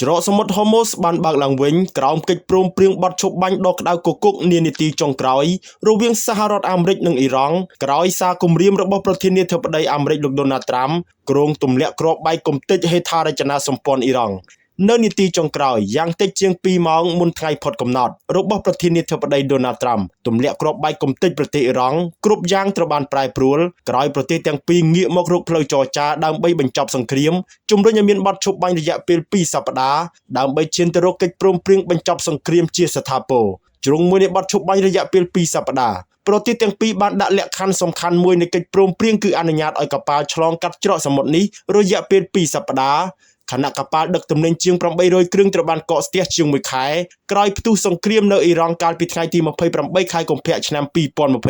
ច្រកសមុទ្រហូម៉ូសបានបើកឡើងវិញក្រោមកិច្ចព្រមព្រៀងបទឈប់បាញ់ដ៏ក្តៅគគុកនានាទីចុងក្រោយរវាងសហរដ្ឋអាមេរិកនិងអ៊ីរ៉ង់ក្រោយសារគំរាមរបស់ប្រធានាធិបតីអាមេរិកលោកដូណាល់ត្រាំគ្រោងទម្លាក់គ្រាប់បែកគំទេចហេដ្ឋារចនាសម្ព័ន្ធអ៊ីរ៉ង់នៅនាទីចុងក្រោយយ៉ាងតិចជាង2ម៉ោងមុនថ្ងៃផុតកំណត់របស់ប្រធានាធិបតីដូណាល់ត្រាំទម្លាក់គ្រាប់បែកគំទេចប្រទេសអ៊ីរ៉ង់គ្រប់យ៉ាងត្រូវបានប្រែប្រួលក្រោយប្រទេសទាំងពីរងាកមករកផ្លូវចរចាដើម្បីបញ្ចប់សង្គ្រាមជំរុញឲ្យមានបទឈប់បាញ់រយៈពេល2សប្តាហ៍ដើម្បីឈានទៅរកកិច្ចព្រមព្រៀងបញ្ចប់សង្គ្រាមជាស្ថាពរជ្រុងមួយនៃបទឈប់បាញ់រយៈពេល2សប្តាហ៍ប្រទេសទាំងពីរបានដាក់លក្ខខណ្ឌសំខាន់មួយនៃកិច្ចព្រមព្រៀងគឺអនុញ្ញាតឲ្យកប៉ាល់ឆ្លងកាត់ច្រកសមុទ្រនេះរយៈពេល2សប្តាហ៍ខណៈកប៉ាល់ដឹកទំនិញជាង800គ្រឿងត្រូវបានកកស្ទះជាង1ខែក្រោយផ្ទុះសង្គ្រាមនៅអ៊ីរ៉ង់កាលពីថ្ងៃទី28ខែកុម្ភៈឆ្នាំ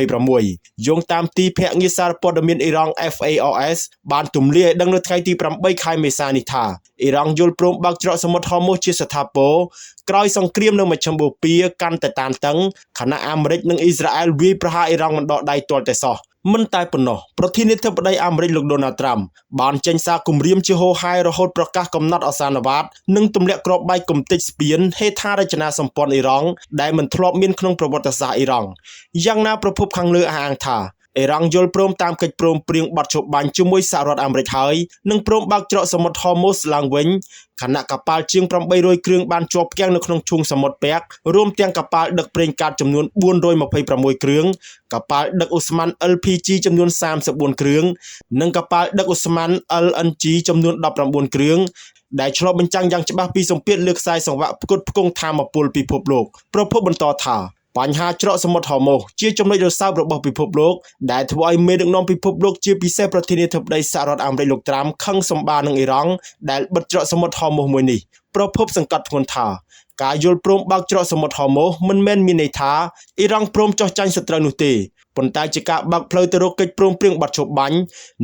2026យោងតាមទីភ្នាក់ងារសារព័ត៌មានអ៊ីរ៉ង់ FARS បានទម្លាយឲ្យដឹងនៅថ្ងៃទី8ខែមេសានេះថាអ៊ីរ៉ង់យល់ព្រមបើកច្រកសមុទ្រហូម៉ូសជាស្ថាពរក្រោយសង្គ្រាមនៅមជ្ឈិមបូព៌ាកាន់តែតានតឹងខណៈអាមេរិកនិងអ៊ីស្រាអែលវាយប្រហារអ៊ីរ៉ង់មិនដកដៃទាល់តែសោះមិនតែប៉ុណ្ណោះប្រធានាធិបតីអាមេរិកលោកដូណាល់ត្រាំបានចេញសារគំរាមជាហូរហែរហូតប្រកាសកំណត់ឱសានវាទនិងទម្លាក់គ្រាប់បែកគំទេចស្ពានហេដ្ឋារចនាសម្ព័ន្ធអ៊ីរ៉ង់ដែលមិនធ្លាប់មានក្នុងប្រវត្តិសាស្ត្រអ៊ីរ៉ង់យ៉ាងណាប្រភពខាងលើអះអាងថាអ៊ីរ៉ង់យល់ព្រមតាមកិច្ចព្រមព្រៀងបទឈប់បាញ់ជាមួយសហរដ្ឋអាមេរិកហើយនិងព្រមបើកច្រកសមុទ្រហូម៉ូសឡើងវិញខណៈកប៉ាល់ជាង800គ្រឿងបានជាប់គាំងនៅក្នុងឈូងសមុទ្រពាក់រួមទាំងកប៉ាល់ដឹកប្រេងកាតចំនួន426គ្រឿងកប៉ាល់ដឹកឧស្ម័ន LPG ចំនួន34គ្រឿងនិងកប៉ាល់ដឹកឧស្ម័ន LNG ចំនួន19គ្រឿងដែលឆ្លុះបញ្ចាំងយ៉ាងច្បាស់ពីសម្ពាធលើខ្សែសង្វាក់ផ្គត់ផ្គង់ថាមពលពិភពលោកប្រភពបន្តថាបញ្ហាច្រកសមុទ្រហូម៉ូសជាចំណុចរសើបរបស់ពិភពលោកដែលធ្វើឲ្យមេដឹកនាំពិភពលោកជាពិសេសប្រធានាធិបតីសហរដ្ឋអាមេរិកលោកត្រាំខឹងសម្បានឹងអ៊ីរ៉ង់ដែលបិទច្រកសមុទ្រហូម៉ូសមួយនេះប្រភពសង្កត់ធ្ងន់ថាការយល់ព្រមបើកច្រកសមុទ្រហូម៉ូសមិនមែនមានន័យថាអ៊ីរ៉ង់ព្រមចោះចាញ់សត្រូវនោះទេប៉ុន្តែជាការបើកផ្លូវទៅរកកិច្ចព្រមព្រៀងបទឈប់បាញ់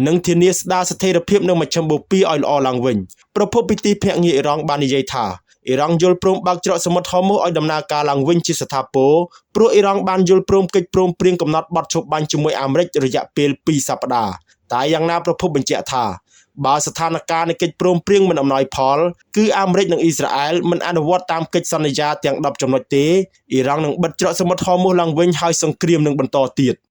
និងធានាស្ដារស្ថិរភាពនៅមជ្ឈិមបូព៌ាឲ្យល្អឡើងវិញប្រភពពីទីភ្នាក់ងារអ៊ីរ៉ង់បាននិយាយថាអ៊ីរ៉ង់យល់ព្រមបើកច្រកសមុទ្រហូម៉ូសឲ្យដំណើរការឡើងវិញជាស្ថាពរព្រោះអ៊ីរ៉ង់បានយល់ព្រមកិច្ចព្រមព្រៀងកំណត់បទឈប់បាញ់ជាមួយអាមេរិករយៈពេល2សប្តាហ៍តែយ៉ាងណាប្រភពបញ្ជាក់ថាបើស្ថានភាពនៃកិច្ចព្រមព្រៀងមិនអំណោយផលគឺអាមេរិកនិងអ៊ីស្រាអែលមិនអនុវត្តតាមកិច្ចសន្យាទាំង10ចំណុចទេអ៊ីរ៉ង់នឹងបិទច្រកសមុទ្រហូម៉ូសឡើងវិញហើយសង្គ្រាមនឹងបន្តទៀត។